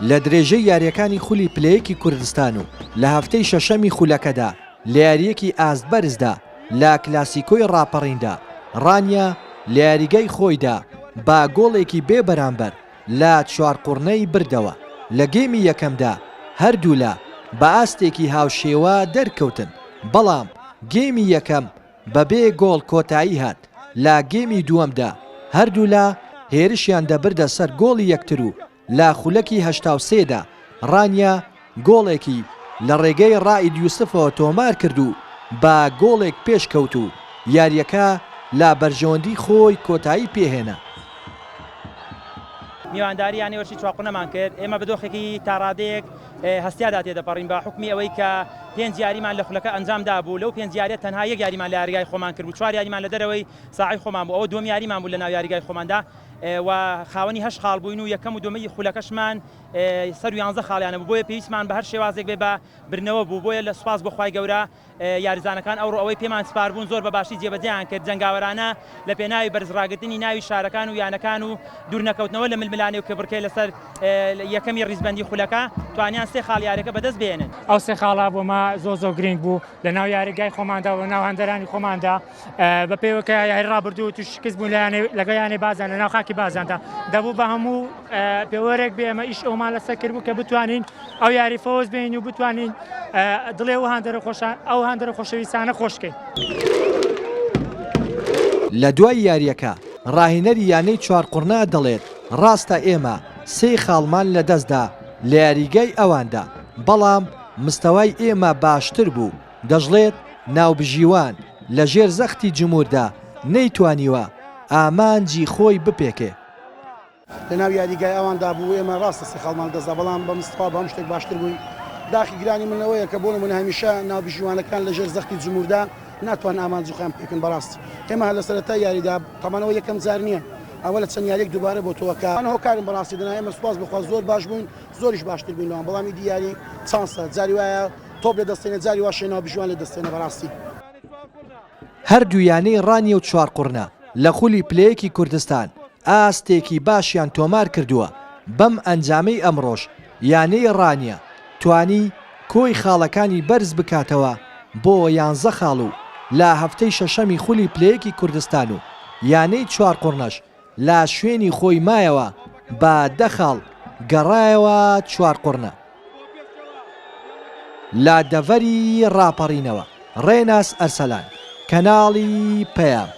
لە درێژەی یارییەکانی خولی پلەیەکی کوردستان و لە هەفتەی شەشەمی خولەکەدا لە یارییەکی ئاست بەرزدا لە کلاسیکۆی ڕاپەڕیندا ڕانیە لە یاریگای خۆیدا بە گۆڵێکی بێ بەرامبەر لە چوارقوڕنەی بردەوە، لە گێمی یەکەمدا هەردوولا بە ئاستێکی هاوشێوە دەرکەوتن، بەڵام گێمی یەکەم بەبێ گۆڵ کۆتایی هات، لە گێمی دووەمدا هەردوولا هێرشیان دەبردە سەر گۆڵی یەکتر و لە خولەکی 83 دا ڕانیە گۆڵێکی لە ڕێگەی ڕائید یوسفەوە تۆمارکرد و بە گۆڵێک پێشکەوت و یارییەکە لە بەرژەوەندی خۆی کۆتایی پێهێنا. میوانداری یانەی وەرزشی چوارقورنەمان کرد، ئێمە بە دۆخێکی تاڕادەیەک هەستیاردا تێدەپەڕین بە حوکمی ئەوەی کە پێنج یاریمان لە خولەکە ئەنجام دابوو، لەو پێنج یاریە تەنها یەک یاریمان لە یاریگای خۆمان کرد بوو، چوار یاریمان لە دەرەوەی ساحەی خۆمان بوو، ئەوە دووەم یاریمان بوو لە ناو یاریگای خۆماندا و خاوەنی هەشت خاڵ بووین و یەکەم و دووەمی خولەکەشمان سەروو یانزە خاڵیانە بوو، بۆیە پێویستمان بە هەر شێوازێک بێ بە بردنەوە بوو، بۆیە لە سوپاس بۆ خوای گەورە یاریزانەکان ئەوڕۆ ئەوەی پێمان سپاربوون زۆر بە باشی جێبەجێیان کرد، جەنگاوەرانە لە پێناوی بەرزڕاگرتنی ناوی شارەکان و یانەکان و دوورنەکەوتنەوە لە ململانێ و کێبڕکێ لەسەر یەکەمی ڕیزبەندی خولەکە، توانیان سێ خاڵ یاریەکە بەدەست بهێنن. ئەو سێ خاڵە بۆ مە زۆر زۆر گرینگ بوو لە ناو یاریگای خۆماندا و لە ناو هاندەرانی خۆماندا، بە پێی کە یاری ڕابردوو تووش شکست بوون لە یانەی لەگەڵ یانەی بازیان لە ناو خاکی بازیاندا دەبوو بە هەموو پێوەرێک بێ ئێمە ئیش ئەومان لەسەر کردبوو کە بتوانین ئەو یاری فەوز بین و بتوانین دڵێ و هاندەرە خۆشان ئەو هاندەرە خۆشەویستانە خۆشکەین. لە دوای یارییەکە ڕاهێنەری یانەی چوارقوڕنە دەڵێت ڕاستە ئێمە سێ خاڵمان لەدەستدا لە یاریگای ئەواندا، بەڵام مستەوای ئێمە باشتر بوو، دەشڵێت ناوبژیوان لە ژێر زەختی جموردا نەیتوانیوە ئامانجی خۆی بپێکێ. لە ناو یاریگای ئەواندا بوو، ئێمە ڕاستە سێ خاڵمان لەدەستدا، بەڵام بە مستەوا بە هەموو شتێک باشتر بووین. داخی گرانی من ئەوەیە کە بۆ نموونە هەمیشە ناوبژیوانەکان لە ژێر زەختی جموردا ناتوانن ئامانجی خۆیان بپێکن. بەڕاستی ئێمە هەر لە سەرەتای یاریدا، تەبعەن ئەوە یەکەم جار نییە، ئەوە لە چەند یارییەک دووبارە بۆتەوە کە ئەوانە هۆکارن بەڕاستی، دەنا ئێمە سوپاس بۆ خوا زۆر باش بووین، زۆریش باشتر بووین لەوان، بەڵام ئیدی یاری چانسە، جاری وایە تۆپ لێ دەستێنێ، جاری واشە ناوبژیوان لێ دەستێنێ بەڕاستی. هەردوو یانەی ڕانیە و چوارقوڕنە لە خولی پلەیەکی کوردستان ئاستێکی باشیان تۆمارکردووە، بەم ئەنجامەی ئەمڕۆش یانەی ڕانیە توانی کۆی خاڵەکانی بەرزبکاتەوە بۆ یانزە خاڵ و لە هەفتەی شەشەمی خولی پلەیەکی کوردستان و یانەی چوارقوڕنەش لە شوێنی خۆی مایەوە بە دە خاڵ گەڕایەوە چوارقوڕنە. لە دەڤەری ڕاپەڕینەوە، ڕێناس ئەرسەلان، کەناڵی پەیام.